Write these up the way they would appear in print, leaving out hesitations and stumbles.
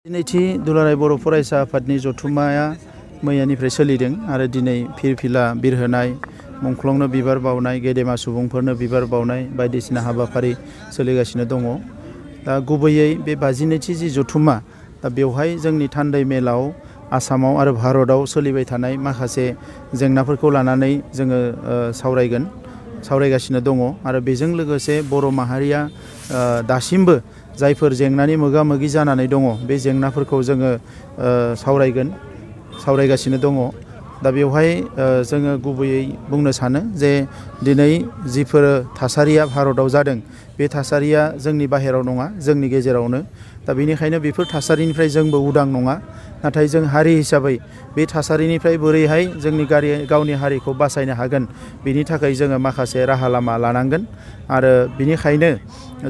दिनैथि दुलाराय बर' फरायसा आफादनि जथुम्माया मैयानिफ्राय सोलिदों आरो दिनै फिरफिला बिरहोनाय मुंख्लंनो बिबार बावनाय गेदेमा सुबुंफोरनो बिबार बावनाय बायदिसिना हाबाफारि सोलिगासिनो दङ। दा गुबैयै बे 52थि जि जथुम्मा दा बेवहाय जोंनि थान्दै मेलाव आसामाव आरो भारतआव सोलिबाय थानाय माखासे जेंनाफोरखौ लानानै जोङो सावरायगासिनो दङ आरो बेजों लोगोसे बर' माहारिया दासिमबो जायफोर जेंनानि मोगा-मोगि जानानै दङ बे जेंनाफोरखौ जोङो सावरायगासिनो दङ। दा बेवहाय जोङो गुबैयै बुंनो सानो जे दिनै जिफोर थासारिया भारतआव जादों बे थासारिया जोंनि बाहेराव नङा, जोंनि गेजेरावनो। दा बेनिखायनो बेफोर थासारिनिफ्राय जोंबो उदां नङा, नाथाय जों हारि हिसाबै बे थासारिनिफ्राय बोरैहाय जोंनि गावनि हारिखौ बासायनो हागोन बेनि थाखाय जोङो माखासे राहा लामा लानांगोन आरो बेनिखायनो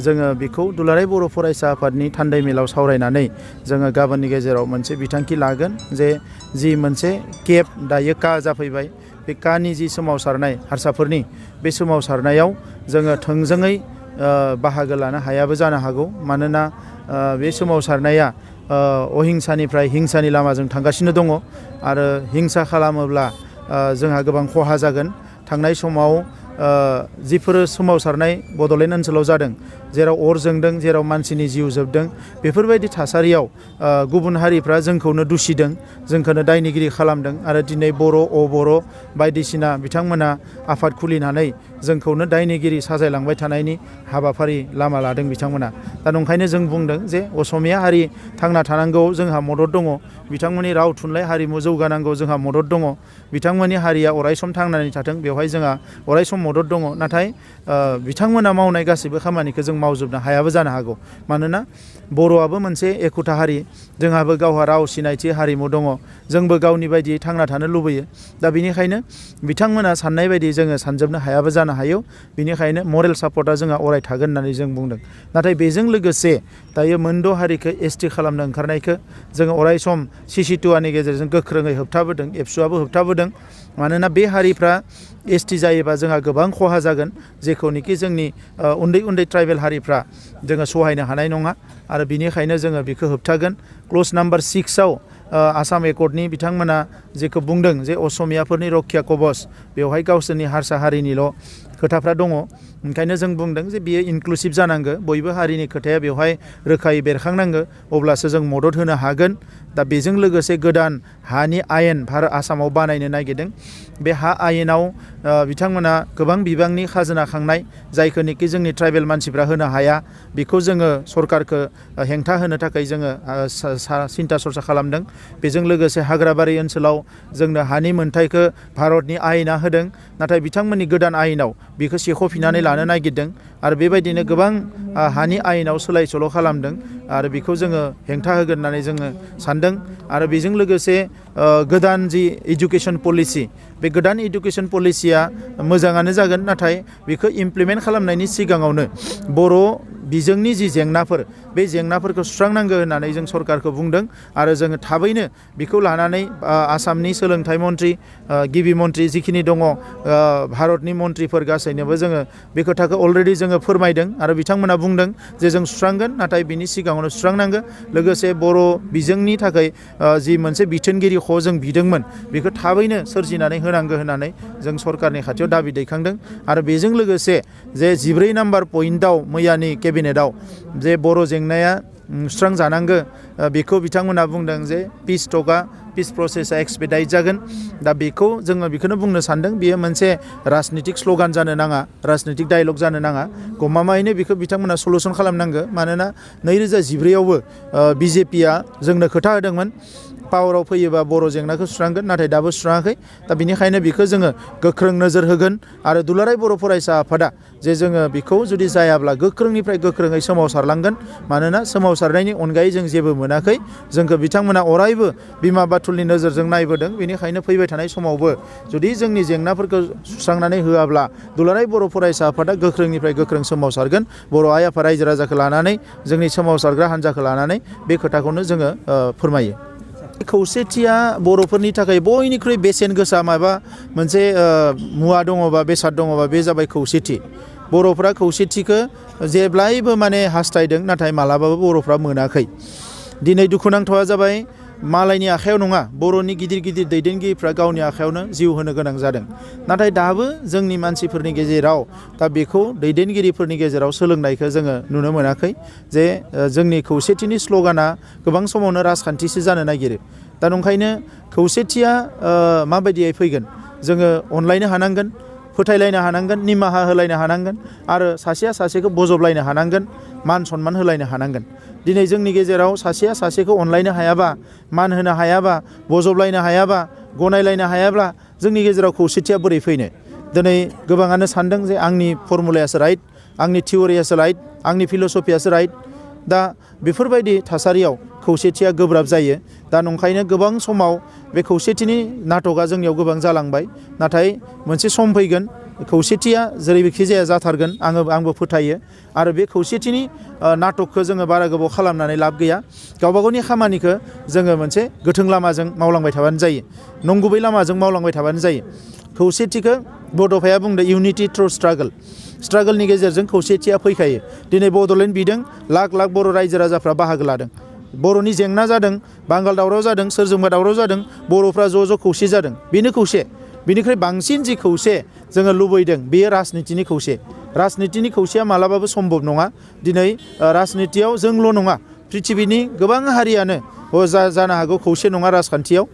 जोङो बेखौ दुलाराय बर' फरायसा आफादनि थान्दै मेलाव सावरायनानै जोङो गाबोननि गेजेराव मोनसे बिथांखि लागोन जे जि मोनसे केप दायो का जाफैबाय, बे कानि जि सोमावसारनाय हारसाफोरनि बे सोमावसारनायाव जोङो थोंजोङै बाहागो लानो हायाबो जानो हागौ। मानोना बे सोमावसारनाया अहिंसानिफ्राय हिंसानि लामाजों थांगासिनो दङ आरो हिंसा खालामोब्ला जोंहा गोबां खहा जागोन। थांनाय समाव जिफोर सोमावसारनाय बड'लेण्ड ओनसोलाव जादों, जेराव अर जोंदों, जेराव मानसिनि जिउ जोबदों, बेफोरबायदि थासारियाव गुबुन हारिफ्रा जोंखौनो दुसिदों, जोंखौनो दायनिगिरि खालामदों आरो दिनै बर' अबर' बायदिसिना बिथांमोना आफाद खुलिनानै जोंखौनो दायनिगिरि साजायलांबाय थानायनि हाबाफारि लामा लादों बिथांमोना। दा नंखायनो जों बुंदों जे असमिया हारि थांना थानांगौआव जोंहा मदद दङ, बिथांमोननि राव थुनलाइ हारिमु जौगानांगौ जोंहा मदद दङ, बिथांमोननि हारिया अरायसम थांनानै थाथों बेवहाय जोंहा अरायसम मदद दङ। नाथाय बिथांमोना मावनाय गासैबो खामानिखौ जों मावजोबनो हायाबो जानो हागौ। मानोना बर'आबो मोनसे एखुथा हारि, जोंहाबो गावहा राव सिनायथि हारिमु दङ, जोंबो गावनि बायदियै थांना थानो लुबैयो। दा बेनिखायनो बिथांमोना साननाय बायदि जोङो सानजोबनो हायाबो जानो हायो। बेनिखायनो मरेल सापर्टआ जोंहा अराय थागोन होननानै जों बुंदों। नाथाय बेजों लोगोसे दायो मोनद' हारिखौ एसटि खालामनो ओंखारनायखौ जोङो अरायसम CC2नि गेजेरजों गोख्रोङै होबथाबोदों, ABSUआबो होबथाबोदों। मानोना बे हारिफ्रा एसटि जायोबा जोंहा गोबां खहा जागोन, जेखौनोखि जोंनि उन्दै उन्दै ट्राइबेल हारिफ्रा जोङो सहायनो हानाय नङा आरो बिनिखायनो जोङो बेखौ होबथागोन। क्लज नाम्बार 6आव आसाम एकर्डनि बिथांमोना जेखौ बुंदों जे असमियाफोरनि रक्षा कवच, बेवहाय गावसोरनि हारसा हारिनिल' खोथाफ्रा दङ। ओंखायनो जों बुंदों जे बियो इनक्लुसिभ जानांगौ, बयबो हारिनि खोथाया बेवहाय रोखायै बेरखांनांगौ, अब्लासो जों मदद होनो हागोन। दा बेजों लोगोसे गोदान हानि आयेन भारत आसामाव बानायनो नागिरदों। बे हा आयेनाव बिथांमोना गोबां बिबांनि खाजोना खांनाय, जायखौनोखि जोंनि ट्राइबेल मानसिफ्रा होनो हाया, बेखौ जोङो सरकारखौ हेंथा होनो थाखाय जोङो सिन्था सरसा खालामदों। बेजों लोगोसे हाग्राबारि ओनसोलाव जोंनो हानि मोन्थायखौ भारतनि आयेना होदों, नाथाय बिथांमोननि गोदान आयेनाव बेखौ सेख'फिननानै लानो नागिरदों आरो बेबायदिनो गोबां हानि आयेनाव सोलाय सोल' खालामदों आरो बेखौ जोङो हेंथा होगोन होननानै जोङो सानदों। आरो बेजों लोगोसे गोदान जि इडुकेसन पलिसि, बे गोदान इडुकेसन पलिसिया मोजाङानो जागोन, नाथाय बेखौ इमप्लिमेन्ट खालामनायनि सिगाङावनो बर' बिजोंनि जि जेंनाफोर, बे जेंनाफोरखौ सुस्रांनांगौ होननानै जों सरकारखौ बुंदों आरो जोङो थाबैनो बेखौ लानानै आसामनि सोलोंथाइ मन्त्रि, गिबि मन्त्रि जिखिनि दङ, भारतनि मन्त्रिफोर गासैनोबो जोङो बे खोथाखौ अलरेडि जोङो फोरमायदों आरो बिथांमोना बुंदों जे जों सुस्रांगोन, नाथाय बिनि सिगाङावनो सुस्रांनांगौ। लोगोसे बर' बिजोंनि थाखाय जि मोनसे बिथोनगिरि जों बिदोंमोन, बेखौ थाबैनो सोरजिनानै होनांगौ होननानै जों सरकारनि खाथियाव दाबि दैखांदों। आरो बेजों लोगोसे जे 14 नाम्बार पइन्टआव मैयानि केबिनेटआव जे बर' जेंनाया सुस्रांजानांगौ, बेखौ बिथांमोना बुंदों जे पिस प्रसेसा एक्सपेडाइट जागोन। दा बेखौ जोङो बेखौनो बुंनो सानदों, बेयो मोनसे राजनितिक स्ल'गान जानो नाङा, राजनितिक डायलग जानो नाङा, गमामायैनो बेखौ बिथांमोना सलुसन खालामनांगौ। मानोना 2014आवबो BJPआ जोंनो खोथा होदोंमोन पावाराव फैयोबा बर' जेंनाखौ सुस्रांगोन, नाथाय दाबो सुस्राङाखै। दा बेनिखायनो बेखौ जोङो गोख्रों नोजोर होगोन आरो दुलाराय बर' फरायसा आफादा जे जोङो बेखौ जुदि जायाब्ला गोख्रोंनिफ्राय गोख्रोङै सोमावसारलांगोन। मानोना सोमावसारनायनि अनगायै जों जेबो मोनाखै, जोंखौ बिथांमोना अरायबो बिमा बाथुलनि नोजोरजों नायबोदों। बेनिखायनो फैबाय थानाय समावबो जुदि जोंनि जेंनाफोरखौ सुस्रांनानै होआब्ला दुलाराय बर' फरायसा आफादा गोख्रोंनिफ्राय गोख्रों सोमावसारगोन। बर' आइ आफा रायजो राजाखौ लानानै, जोंनि सोमावसारग्रा हान्जाखौ लानानै बे खोथाखौनो जोङो फोरमायो। खौसेथिया बर'फोरनि थाखाय बयनिख्रुइ बेसेन गोसा माबा मोनसे मुवा दङबा, बेसाद दङबा, बे जाबाय खौसेथि। बर'फ्रा खौसेथिखौ जेब्लायबो माने हास्थायदों, नाथाय मालाबाबो बर'फ्रा मोनाखै। दिनै दुखुनांथावा जाबाय मालायनि आखायाव नङा बर'नि गिदिर गिदिर दैदेनगिरिफ्रा गावनि आखायावनो जिउ होनो गोनां जादों नाथाय दाबो जोंनि मानसिफोरनि गेजेराव दा बेखौ दैदेनगिरिफोरनि गेजेराव सोलोंनायखौ जोङो नुनो मोनाखै जे जोंनि खौसेथिनि स्ल'गाना गोबां समावनो राजखान्थिसो जानो नागिरो दा नंखायनो खौसेथिया माबायदियै फैगोन जोङो अनलायनो हानांगोन फोथायलायनो हानांगोन निमाहा होलायनो हानांगोन आरो सासेया सासेखौ बजबलायनो हानांगोन मान सनमान होलायनो हानांगोन दिनै जोंनि गेजेराव सासेया सासेखौ अनलायनो हायाबा मान होनो हायाबा बजबलायनो हायाबा गनायलायनो हायाब्ला जोंनि गेजेराव खौसेथिया बोरै फैनो दिनै गोबाङानो सानदों जे आंनि फर्मुलायासो राइट आंनि थियरियासो राइट आंनि फिल'सफियासो राइट दा बेफोरबायदि थासारियाव खौसेथिया गोब्राब जायो दा नंखायनो गोबां समाव बे खौसेथिनि नाटकआ जोंनियाव गोबां जालांबाय नाथाय मोनसे सम फैगोन खौसेथिया जेरैखि जाया जाथारगोन आंबो फोथायो आरो बे खौसेथिनि नाटकखौ जोङो बारा गोबाव खालामनानै लाब गैया गावबा गावनि खामानिखौ जोङो मोनसे गोथों लामाजों मावलांबाय थाबानो जायो नंगुबै लामाजों मावलांबाय थाबानो जायो खौसेथिखौ बड'फाया बुंदों इउनिटि थ्रु स्ट्रागोलनि गेजेरजों खौसेथिया फैखायो दिनै बड'लेण्ड बिदों लाख लाख बर' रायजो राजाफ्रा बाहागो लादों बर'नि जेंना जादों बांगाल दावराव जादों सोरजोंबा दावराव जादों बर'फ्रा ज' खौसे जादों बेनो खौसे बिनिख्रुइ बांसिन जि खौसे जोङो लुबैदों बेयो राजनितिनि खौसेया मालाबाबो सम्भब नङा दिनै राजनितियाव जोंल' नङा पृथिबिनि गोबां हारियानो जानो हागौ खौसे नङा राजखान्थियाव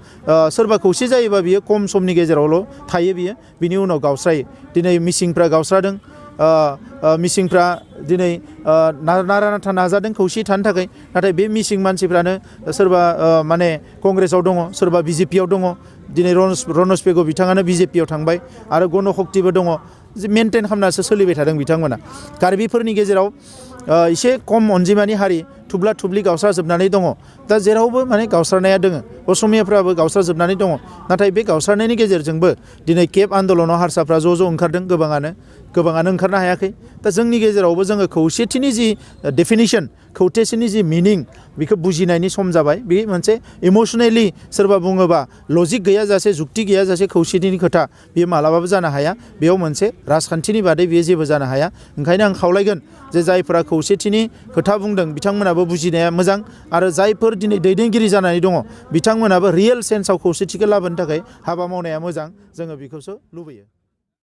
सोरबा खौसे जायोबा बियो खम समनि गेजेरावल' थायो बिनि उनाव गावस्रायो दिनै मिसिंफ्रा गावस्रादों मिसिंफ्रा दिनै नारा नाथा नाजादों खौसे थानो थाखाय नाथाय बे मिसिं मानसिफ्रानो सोरबा माने कंग्रेसाव दङ सोरबा बिजेपियाव दङ दिनै रनज पेगु बिथाङानो बिजेपियाव थांबाय आरो गण शक्तिबो दङ मेनटेन खालामनासो सोलिबाय थादों बिथांमोना कार्बिफोरनि गेजेराव एसे खम अनजिमानि हारि थुब्ला थुब्लि गावस्राजोबनानै दङ दा जेरावबो माने गावस्रानाया दङ असमियाफ्राबो गावस्राजोबनानै दङ नाथाय बे गावस्रानायनि गेजेरजोंबो दिनै केप आन्दलनाव हारसाफ्रा ज' ओंखारदों गोबाङानो ओंखारनो हायाखै दा जोंनि गेजेरावबो जोङो खौसेथिनि जि डेफिनिसन खौसेथिनि जि मिनिं बेखौ बुजिनायनि सम जाबाय बे मोनसे इमसनेलि सोरबा बुङोबा लजिक गैयाजासे जुक्ति गैयाजासे खौसेथिनि खोथा बेयो मालाबाबो जानो हाया बेयाव मोनसे राजखान्थिनि बादै बेयो जेबो जानो हाया ओंखायनो आं खावलायगोन जे जायफोरा खौसेथिनि खोथा बुंदों बिथांमोनाबो बुजिनाया मोजां आरो जायफोर दिनै दैदेनगिरि जानानै दङ बिथांमोनाबो रियेल सेन्सआव खौसेथिखौ लाबोनो थाखाय हाबा मावनाया मोजां जोङो बेखौसो लुबैयो